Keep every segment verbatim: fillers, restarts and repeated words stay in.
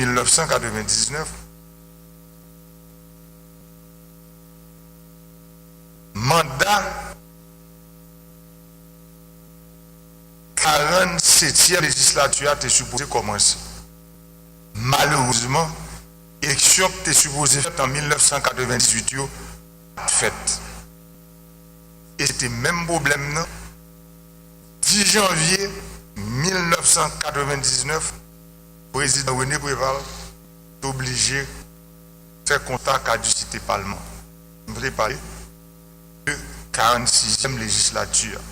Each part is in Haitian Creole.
mil nèf san katrevendiznèf, manda karannsetyèm lejislati a te sipoze kòmanse. Malerezman, eleksyon ki te sipoze fèt an mil nèf san katrevendizuit yo pa t fèt. E se te menm pwoblèm nan. Dis janvye mil nèf san katrevendiznèf, prezidan René Préval t oblije fè konsta kadisite palman. M vle pale de karannsiyèm lejislati a.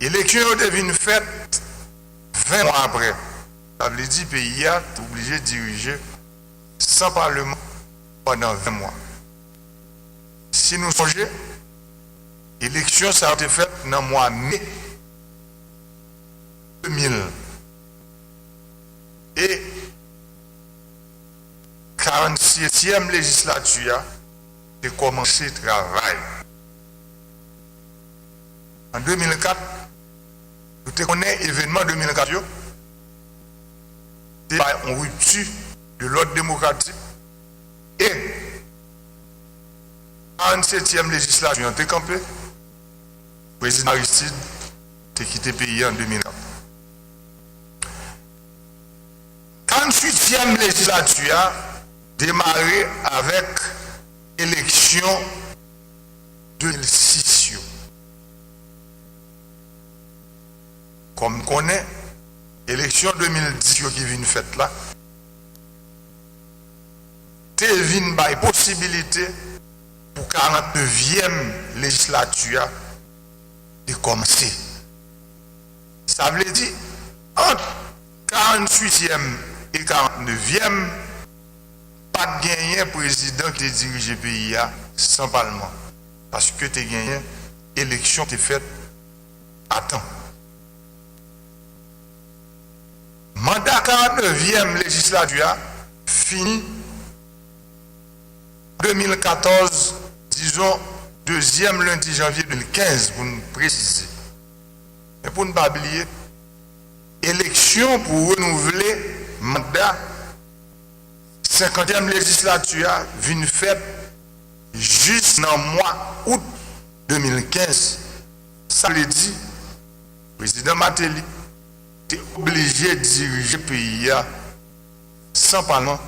Eleksyon yo te vin fèt ven mwa apre. Sa vle di peyi a t oblije dirije san palman pandan ven mwa. Si nou sonje, eleksyon sa yo te fèt nan mwa me de mil. E karannsetyèm lejislati a te kòmanse travay. An de mil kat, nou te konnen evènman de mil kat yo te bay yon ripti de lòd demokratik e karannsetyèm lejislati an te kanpe. Prezidan Aristide te kite peyi a an de mil kat. Karannsuityèm lejislati a demare avèk eleksyon de mil sis yo. Kòm n konnen, eleksyon de mil dis yo ki vin fèt la te vin bay posibilite pou karannnevyèm lejislati a te kòmanse. Sa vle di, ant karannsuityèm e karannnevyèm, pa t genyen prezidan ki te dirije peyi a san palman, paske te genyen eleksyon ki te fèt a tan. Manda karannnevyèm lejislati a fini de mil katòz, dizon, dezyèm lendi janvye de mil kenz, pou n presize. Men pou n pa bliye, eleksyon pou renouvle manda senkantyèm lejislati a vin fèt jis nan mwa out de mil kenz. Sa vle di, prezidan Martelly te oblije dirije peyi a san palman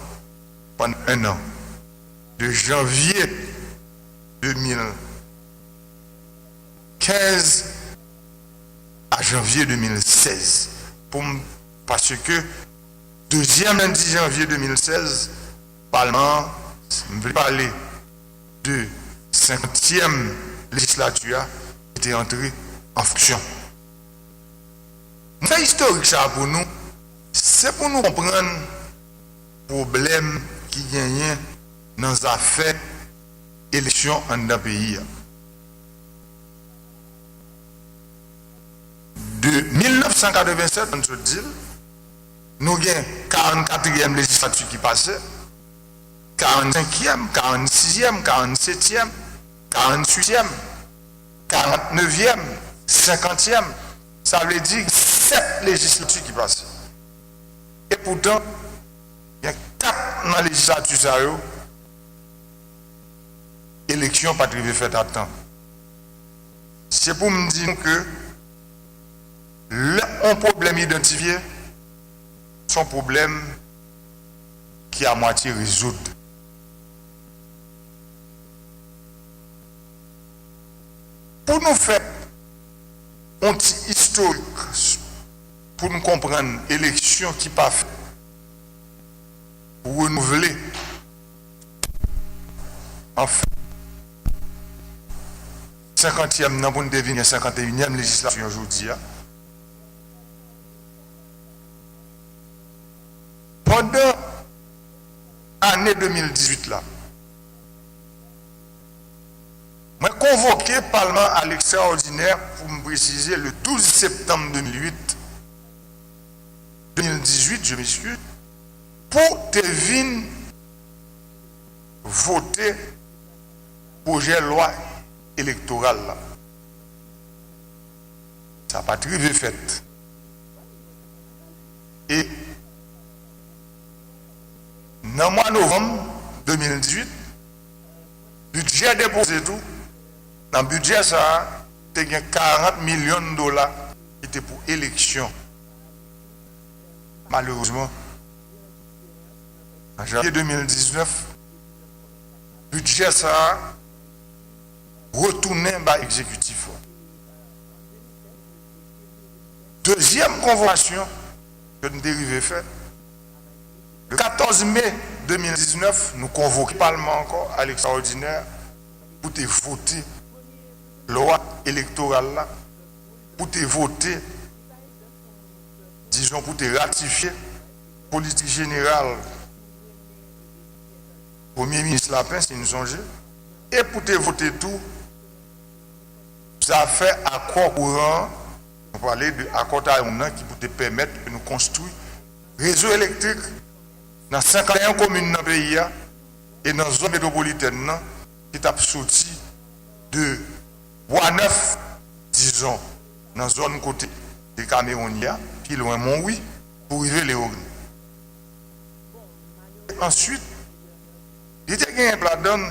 pandan en an, de janvye de mil kenz a janvye de mil sèz. Pou m, paske dezyèm lendi janvye de mil sèz, palman an, m vle pale de senkantyèm lejislati a, ki te antre an fonksyon. M fè istorik sa a pou nou, se pou nou konprann pwoblèm ki genyen nan zafè eleksyon anndan peyi a. De mil nèf san katrevennsèt, ann sot di l, nou gen karannkatriyèm lejislati ki pase, karannsenkyèm, karannsizyèm, karannsetyèm, karannsuityèm, karannnevyèm, senkantyèm. Sa vle di sèt lejislati ki pase. E poutan, gen kat nan lejislati sa yo, eleksyon pa t rive fèt a tan. Se pou m di nou ke lè yon pwoblèm idantifye, se yon pwoblèm ki a mwatye rezoud. Pou nou fè yon ti istorik, pou n konprann eleksyon ki pa fèt pou renouvle an fèt senkantyèm nan pou n te vin gen senkanteyinyèm lejislati an jodi a. Pandan ane de mil dizuit la, mwen konvoke palman a lekstraòdinè, pou m presize, le douz septanm de mil uit, de mil dizuit, je m'excuse, pou te vin vote pwojè lwa elektoral la. Sa pa t rive fèt. E Nan mwa novanm de mil dizuit, bidjè depoze tou. Nan bidjè sa a, te gen karant milyon dola ki te pou eleksyon. Malerezman, an janvye de mil diznèf, bidjè sa a retounen bay egzekitif la. Dezyèm konvokasyon ke n te rive fè, le katòz me de mil diznèf, nou konvoke palman ankò a lekstraòdinè pou te vote lwa elektoral la, pou te vote, dizon, pou te ratifye politik jeneral Premye Minis Lapin, si n sonje, e pou te vote tou zafè akò kouran an. Nou pale de akò Taïwan nan ki pou te pèmèt ke nou konstwi rezo elektrik nan senkanteyen komin nan peyi a e nan zòn metwopolitèn nan ki t ap soti de Bwa Nèf, dizon, nan zòn kote de Kamewon ye a, pi lwen Monwi, pou rive Lewogàn. Answit, li te genyen ladan l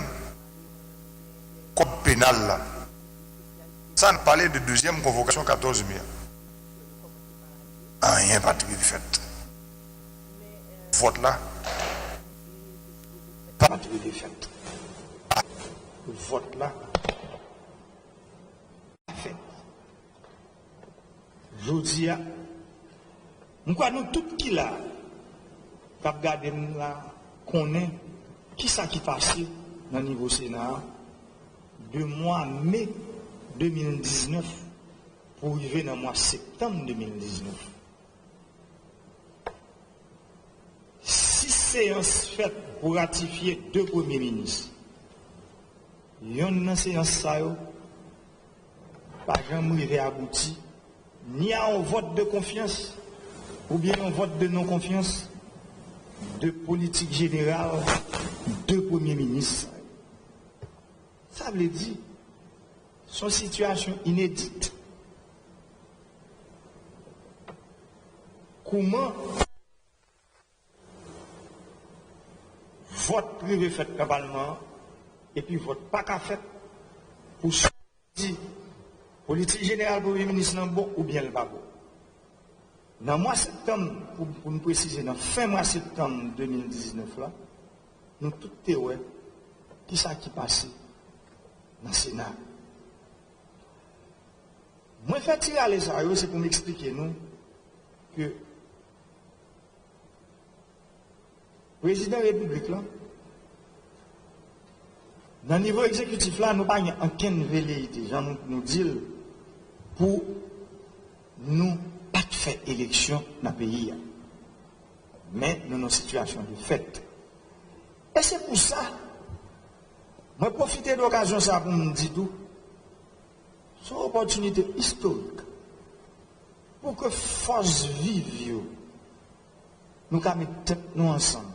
kòd penal la. Sa n pale de dezyèm konvokasyon katòz me a. Anyen pa t rive fèt. Vòt la pa t rive fèt. Vòt la pa fèt. Jodi a, m kwè nou tout ki la, k ap gade m la, konnen kisa ki pase nan nivo Sena a de mwa me de mil diznèf pou rive nan mwa septanm de mil diznèf. Sis seyans fèt pou ratifye de premye minis. Yonn nan seyans sa yo pa janm rive abouti, ni a yon vòt de konfyans oubyen yon vòt de non konfyans de politik jeneral de premye minis sa yo. Sa vle di, se yon sitiyasyon inedit. Kouman vòt rive fèt nan palman an, epi vòt pa ka fèt pou di politik jeneral premye minis lan bon oubyen l pa bon. Nan mwa septanm, pou, pou n presize, nan fen mwa septanm de mil diznèf la, nou tout te wè kisa ki pase nan Sena. Mwen fè ti rale sa yo, se pou m eksplike nou ke Prezidan Repiblik la, nan nivo egzekitif la, nou pa gen ankenn veleyite, jan nou, nou di l, pou nou pa t fè eleksyon nan peyi a. Men, nou nan sitiyasyon de fèt. E se pou sa, mwen pwofite de okazyon sa pou m di tou, se yon opòtinite istorik pou ke fòs viv yo, nou ka met tèt nou ansanm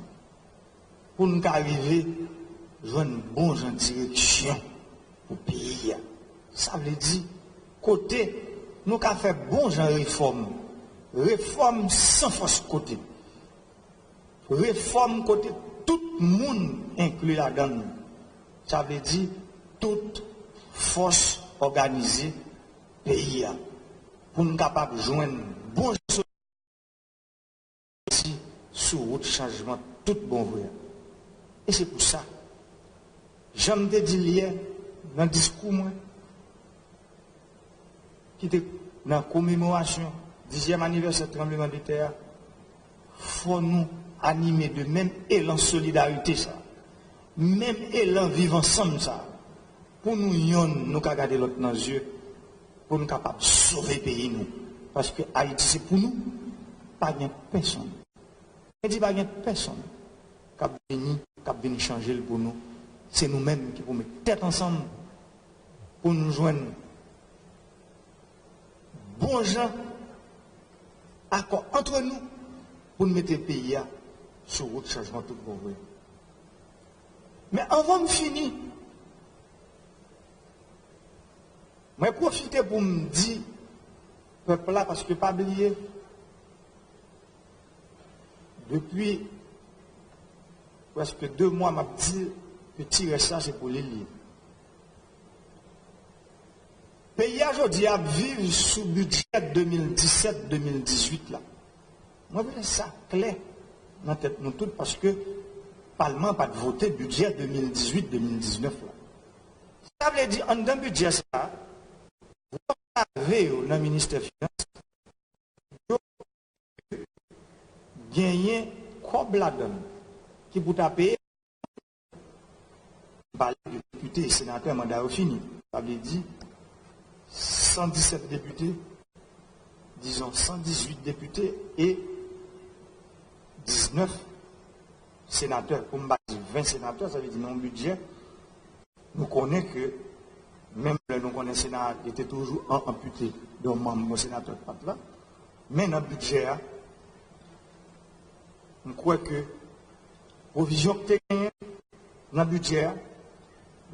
pou n ka rive jwenn bon jan direksyon pou peyi a. Sa vle di, kote nou ka fè bon jan refòm, refòm san fòs kote, refòm kote tout moun enkli ladan l. Sa vle di, tout fòs òganize peyi a, pou n kapab jwenn bon sou wout chanjman tout bon vre a. E se pou sa, jan m te di l yè nan diskou mwen, ki te nan komemorasyon dizyèm anivèsè tranblemanntè a, fò nou anime de menm elan solidarite sa, menm elan viv ansanm sa, pou nou yonn, nou ka gade lòt nan zye, pou nou kapab sove peyi nou. Paske Ayiti se pou nou, pa gen pèsonn. Mwen di pa gen pèsonn k ap vini, k ap vin chanje l pou nou. Se nou menm ki pou met tèt ansanm pou nou jwenn bon jan akò antre nou pou n mete peyi a sou wout chanjman tout bon vre. Men anvan m fini, mwen pwofite pou m di pèp la, paske pa bliye, depi Prèske de mwa m ap di ke ti rès la se pou li l ye. Peyi a jodi a ap viv sou bidjè de mil disèt de mil dizuit la. Mwen vle sa klè nan tèt nou tout paske palman an pa t vote bidjè de mil dizuit de mil diznèf la. Sa vle di anndan bidjè sa a, gwo save yo nan ministè finans yo genyen kòb ladan l ki pou ta peye. M pale de depite, senatè, manda yo fini. Sa vle di san disèt depite, dizon san dizuit depite e diznèf senatè. Pou m pa di ven senatè, sa vle di nan yon bidjè, nou konnen ke menm lè nou konnen Sena a te toujou an anpite de yon manm yon senatè k pa t la, men nan bidjè a, m kwè ke pwovizyon ki te genyen nan bidjè a,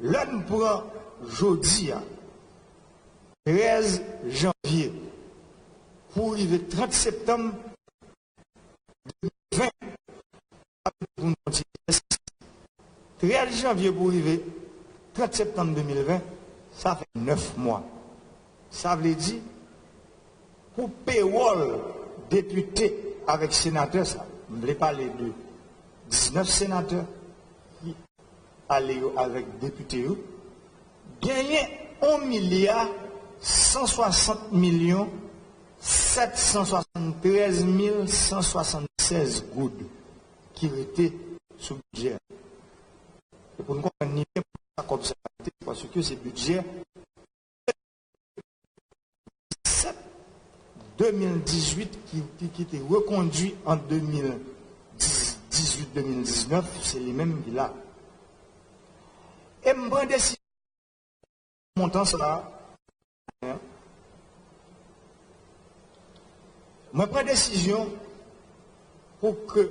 lè n pran jodi a, trèz janvye, pou rive trant septanm de mil ven, pou nou kontinye trèz janvye pou rive trant septanm de mil ven, sa fè nèf mwa. Sa vle di, pou pewòl depite avèk senatè sa, m vle pale de diznèf senatè ki ale yo avèk depite yo, genyen yon milya san swasant milyon sèt san swasanntrèz mil san swasannsèz goud ki rete sou bidjè a. E pou n konprann ni byen pou sa kòb sa rete, paske se bidjè de mil dizuit ki, ki, ki te rekondui an de mil dizuit de mil diznèf, se li menm ki la. E m pran desizyon montan sa a. Mwen pran desizyon pou ke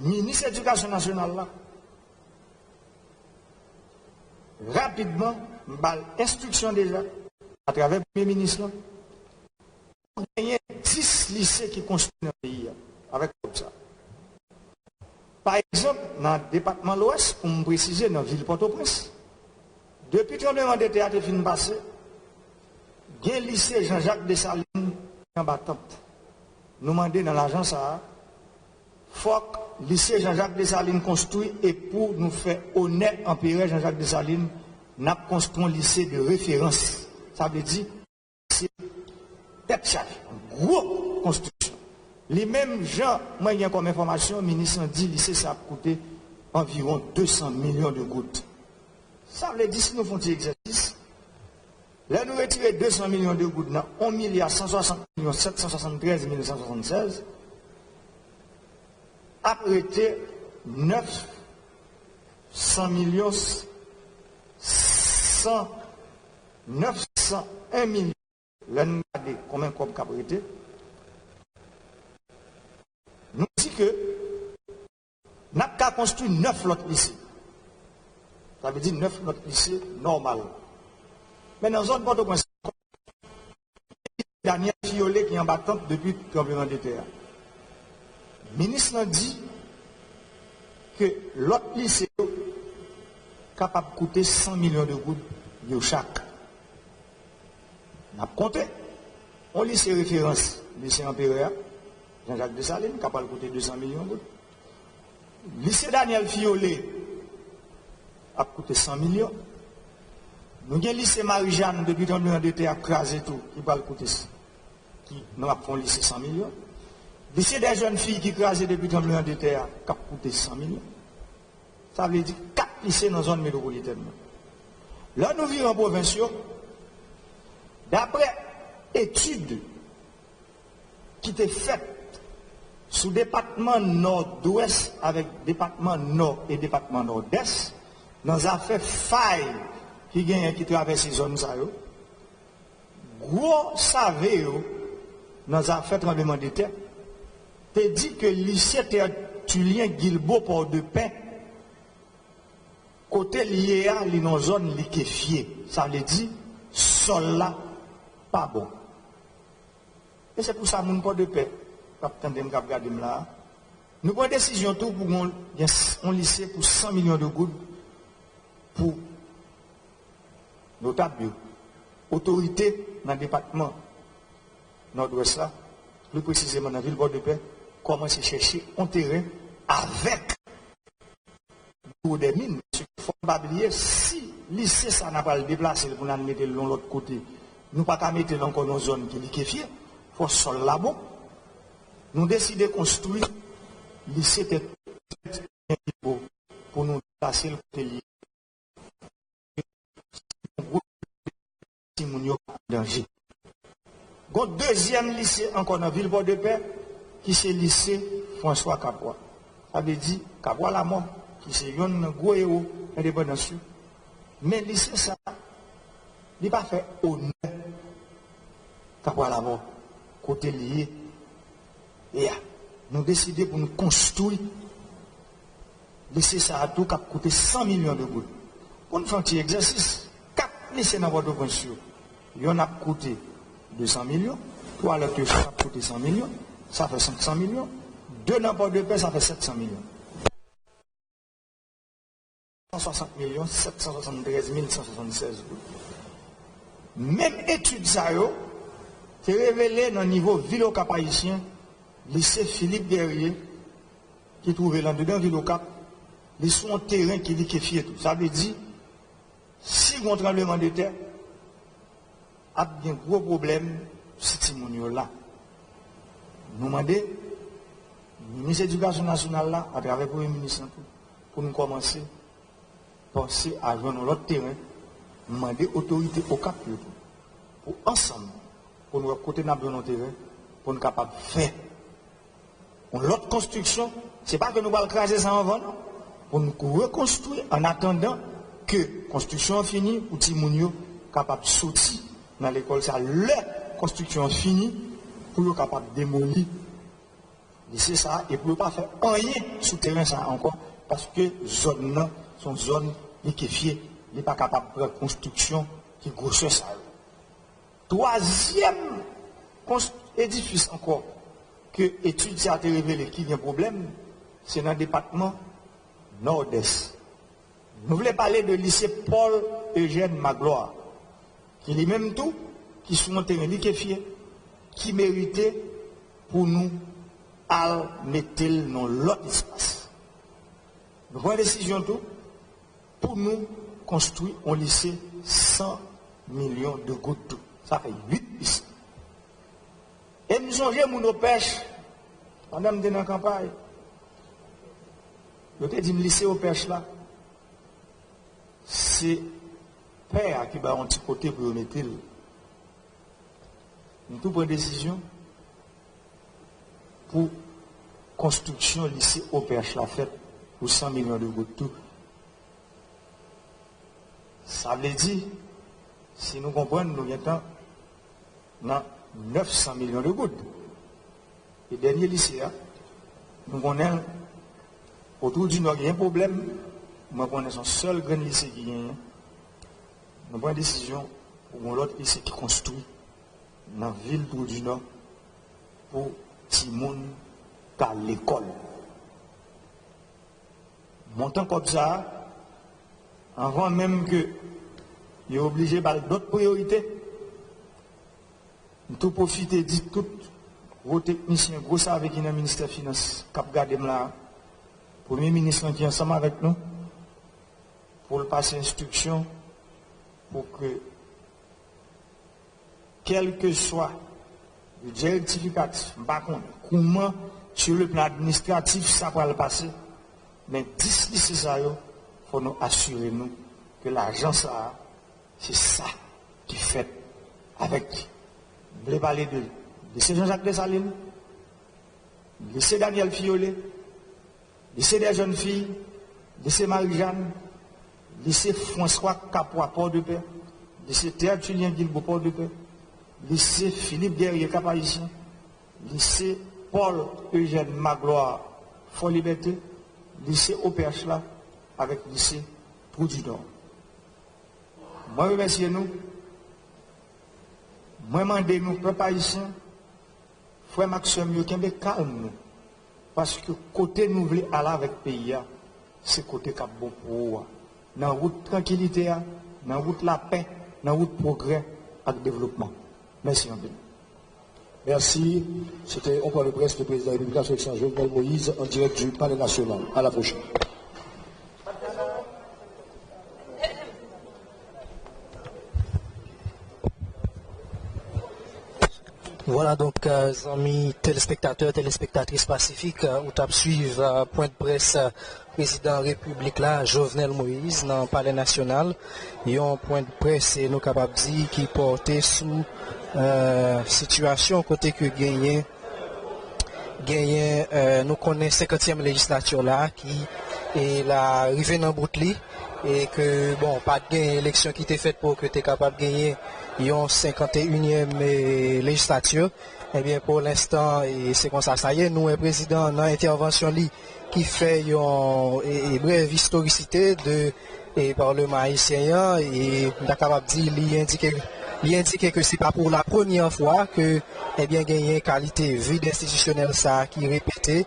minis edikasyon nasyonal la, rapidman, m ba l enstriksyon deja, atravè premye minis lan, pou genyen dis lise ki konstwi nan peyi a, avèk kòb sa. Pa egzanp, nan depatman Lwès, pou m presize, nan vil Pòtoprens, depi tranblemanntè a te fin pase, gen lise Jean Jacques Dessalines ki anba tant. Nou mande nan lajan sa a, fòk lise Jean Jacques Dessalines konstwi, e pou nou fè onè Anperè Jean Jacques Dessalines, n ap konstwi yon lise de referans. Sa vle di, se tèt chaje, yon gwo konstriksyon. Li menm, jan mwen gen kòm enfòmasyon, minis lan di lise sa ap koute anviwon de san milyon de goud. Sa vle di, si nou fè yon ti egzèsis, lè nou retire de san milyon de goud nan yon milya san swasant milyon sèt san swasanntrèz mil san swasanntrèz, ap rete nèf san milyon san, nèf san en milyon. Lè n gade konbyen kòb k ap rete, nou di ke n ap ka konstwi nèf lòt lise. Sa vle di nèf lòt lise nòmal. Men nan zòn Pòtoprens, Daniel Filleulé ki anba tant depi tranblemanntè a. Minis lan di ke lòt lise yo kapab koute san milyon de goud yo chak. N ap konte. Yon lise referans, lise Anperè a, Jean Jacques Dessalines, ka pral koute de san milyon goud. Lise Daniel Filleulé ap koute san milyon. Nou gen lise Marie Jeanne depi tranblemanntè a kraze tou, ki pral koute, ki nou ap fè yon lise san milyon. Lise dè jèn fi ki kraze depi tranblemanntè a, k ap koute san milyon. Sa vle di kat lise nan zòn metwopolitèn nan. Lè nou vire an pwovens yo, daprè etid ki te fèt sou depatman Nòdwès avèk depatman Nò e depatman Nòdès, nan zafè fay ki genyen ki travèse zòn sa yo, gwo save yo nan zafè tranblemanntè te di ke lise Tertulien Guilbaud Port-de-Paix, kote l ye a, li nan zòn likefye. Sa vle di, sòl la pa bon. E se pou sa moun Pòdepè k ap tande m, k ap gade m la a, Nou pran desizyon tou pou gen yon lise pou san milyon de goud pou notab yo, otorite nan depatman Nòdwès la, pli presizeman nan vil Pòdepè, kòmanse chèche yon teren avèk Biwo dè Min. Fò n pa bliye, si lise sa n ap al deplase l pou n al mete l yon lòt kote, nou pa ka mete l ankò nan yon zòn ki likefye, fò sòl la bon. Nou deside konstwi lise Tèt pou nou deplase l kote li ye. Timoun yo an danje. Gon dezyèm lise ankò nan vil Pòdepè, ki se lise François Capois. Sa vle di Capois Lamort, ki se yonn nan gwo ewo endepandans yo. Men lise sa, li pa fè onè Capois Lamort, kote li ye. E a, nou deside pou nou konstwi lise sa a tou k ap koute san milyon de goud. Pou n fè yon ti egzèsis, kat lise nan Pòtoprens yo, yonn ap koute de san milyon, twa lòt yo ap koute san milyon, sa fè senk san milyon, de nan Pòdepè, sa fè sèt san milyon. San swasant milyon sèt san swasanntrèz mil san swasanntsèz goud. Menm etid sa yo te revele nan nivo vil Okap Ayisyen, lise Philippe Guerrier, ki twouve l anndedan vil Okap, li sou yon teren ki likefye tou. Sa vle di, si gen yon tranblemanntè, ap gen gwo pwoblèm si timoun yo la. Nou mande minis edikasyon nasyonal la, atravè premye minis lan tou, pou nou kòmanse panse a jwenn yon lòt teren, mande otorite Okap yo tou, pou ansanm, pou nou wè kote n ap jwenn yon teren, pou n kapab fè yon lòt konstriksyon. Se pa ke nou pral kraze sa anvan, non. Pou n rekonstwi an atandan ke konstriksyon an fini, pou timoun yo kapab soti nan lekòl sa. Lè konstriksyon an fini, pou yo kapab demoli lise sa a, e pou yo pa fè anyen sou teren sa a ankò, paske zòn nan se yon zòn likefye, li pa kapab pran konstriksyon ki gwosè sa yo. Twazyèm kons-, edifis ankò ke etid sa a te revele ki gen pwoblèm, se nan depatman Nòdès. Nou vle pale de lise Paul Eugène Magloire, ki li menm tou, ki sou yon teren likefye, ki merite pou nou al mete l nan lòt espas. Nou pran desizyon tou pou nou konstwi yon lise san milyon de goud tou. Sa fè uit lise. E m sonje moun Opèch, pandan m te nan kanpay, yo te di m lise Opèch la, se pè a ki ba yon ti kote pou yo mete l. M tou pran desizyon pou konstriksyon lise Opèch la fèt pou san milyon de goud tou. Sa vle di, si nou konprann, nou gentan nan nèf san milyon de goud. E dènye lise a, nou konnen Twou di Nò gen pwoblèm, mwen konnen se yon sèl grenn lise ki genyen. Nou pran desizyon pou yon lòt lise ki konstwi nan vil Twou di Nò pou timoun k al lekòl. Montan kòb sa a, anvan menm ke yo oblije ba l dòt priyorite, m tou pwofite di tout gwo teknisyen, gwo save ki nan ministè finans k ap gade m la a, premye minis lan ki ansanm avèk nou, pou l pase enstriksyon pou ke kèlkeswa bidjè rektifikatif, m pa konnen kouman, sur le plan administratif, sa pral pase, men dis lise sa yo, fò nou asire nou ke lajan sa a, se sa ki fèt avèk li. M vle pale de lise Jean Jacques Dessalines, lise Daniel Filleulé, lise dè jèn fi, lise Marie-Jeanne, lise François Capois Pòdepè, lise Tertullien Guilbaud Pòdepè, lise Philippe Guerrier Cap-Haïtien, lise Paul Eugène Magloire Fò Libète, lise Opèch la, avèk lise Twou di Nò. Mwen remèsye nou. Mwen mande nou, pèp ayisyen, frè m ak sè m yo, kenbe kalm nou. Paske kote nou vle al avèk peyi a, se kote k ap bon pou ou a. Nan wout trankilite a, nan wout lapè, nan wout pwogrè ak devlopman. Mèsi anpil. Merci. C'était un point de presse du président de la République, Jovenel Moïse, en direct du Palais National. À la prochaine. Vwala donk, euh, zanmi telespektatè, telespektatris Pasifik, euh, ou t ap swiv, euh, pwen de près, euh, prezidan repiblik la, Jovenel Moïse, nan Palè Nasyonal. Yon pwen de près, e nou kapab di, ki pòte sou, euh, sitiyasyon kote ke genyen, genyen, euh, nou konnen senkantyèm lejislati la ki, e la rive nan bout li, e ke, bon, pa t gen eleksyon ki te fèt pou ke te kapab genyen yon senkanteyinyèm, e, lejislati. Ebyen, pou lenstan, e, se konsa sa ye. Nou wè prezidan nan entèvansyon li ki fè yon, e, e, brèv istorisite de, e, Palman ayisyen an, e m ta kapab di li endike, li endike ke se pa pou la premyè fwa ke, ebyen, genyen kalite vid enstitisyonèl sa a ki repete.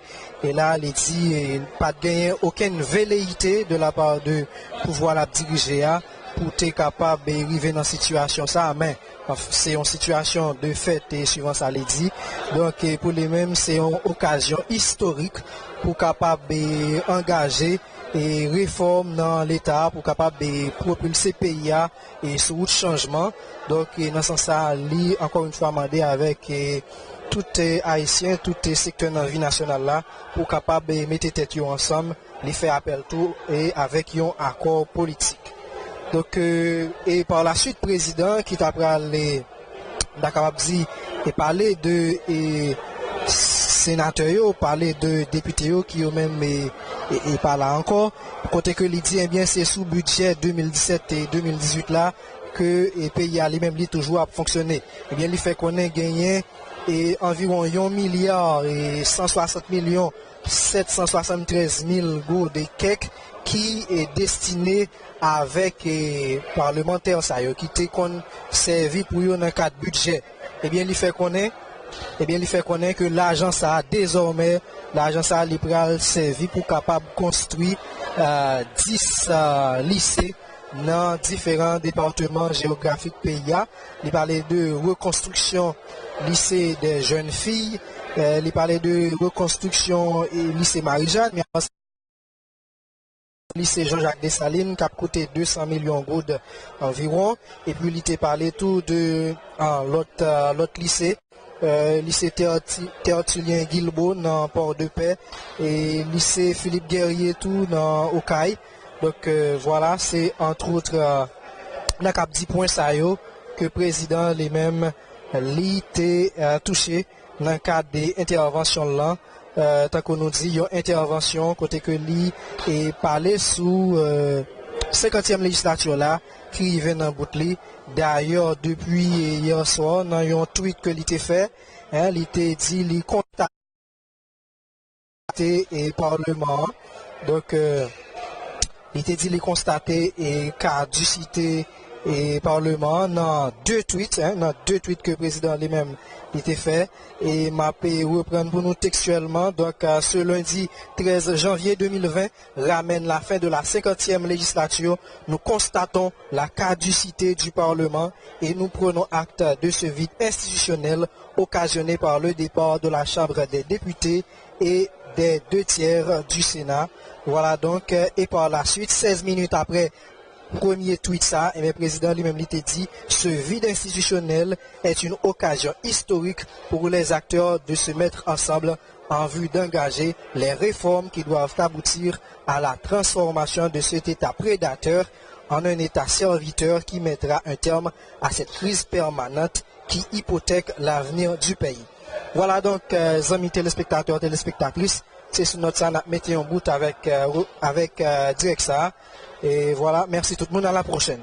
E la, li di, e, pa t genyen okenn veleyite de la part de pouvwa l ap dirije a pou te kapab, e, rive nan sitiyasyon sa a, men, anf-, se yon sitiyasyon de fèt, e, suivan sa li di. Donk, e, pou li menm, se yon okazyon istorik pou kapab, e, angaje, e, refòm nan Leta a, pou kapab, e, pwopilse peyi a, e, sou wout chanjman. Donk, e, nan sans sa, li, ankò yon fwa, mande avèk, e, tout, e, Ayisyen, tout, e, sektè nan vi nasyonal la, pou kapab, e, mete tèt yo ansanm, li fè apèl tou, e, avèk yon akò politik. Donk, e, e pa la suit, prezidan ki ta pral, e, m ta kapab di, e pale de, e, senatè yo, pale de depite yo ki yo menm, e, e, e pa la ankò, kote ke li di, ebyen, se sou bidjè de mil disèt e de mil dizuit la ke, e, peyi a li menm li toujou ap fonksyone. Ebyen, li fè konnen genyen, e, anviwon yon milya e san swasant milyon sèt san swasanntrèz mil goud e kèk ki, e, destine avèk, e, palmantè sa yo ki te konn sèvi pou yo nan kad bidjè. Ebyen, li fè konnen, ebyen, li fè konnen ke lajan sa a, dezòmè, lajan sa a, li pral sèvi pou kapab konstwi, e, dis, e, lise nan diferan depatman jewografik peyi a. Li pale de rekonstriksyon lise dè jèn fi, e, li pale de rekonstriksyon, e, lise Marijàn, men lise Jean-Jacques Dessalines k ap koute de san milyon goud anviwon. Epi li te pale tou de, a, lòt, a, lòt lise, e, lise Terti-, Tertullien Guilbaud nan Pòdepè, e lise Philippe Guerrier tou nan Okay. Donk, e, vwala, se antrewòt, e, nan k ap di pwen sa yo ke prezidan li menm li te, e, touche nan kad de entèvansyon l lan, e, tankou nou di, yon entèvansyon kote ke li, e, pale sou, e, senkantyèm lejislati la ki rive nan bout li. Dayè, depi yè swa, nan yon tweet ke li te fè, en, li te di li konstate, e, palman an. Donk, e, li te di li konstate, e, kadisite, e, palman an nan de tweet, en, nan de tweet ke prezidan li menm li te fè. E m ap, e, reprann pou nou tekstyèlman. Donc, euh, ce lundi treize janvier deux mille vingt ramène la fin de la cinquantième législature. Nous constatons la caducité du Parlement et nous prenons acte de ce vide institutionnel occasionné par le départ de la Chambre des députés et des deux tiers du Sénat. Voilà donc, euh, et par la suite, seize minutes après premye tweet sa, ebyen, prezidan li menm li te di, ce vide institutionnel est une occasion historique pour les acteurs de se mettre ensemble en vue d'engager les réformes qui doivent aboutir à la transformation de cet État prédateur en un État serviteur qui mettra un terme à cette crise permanente qui hypothèque l'avenir du pays. Voilà donc, euh, zanmi telespektatè, telespektatris, se sou nòt sa n ap mete yon bout avèk, euh, avèk, euh, dirèk sa. E vwala, mèsi tout moun, à la prochaine.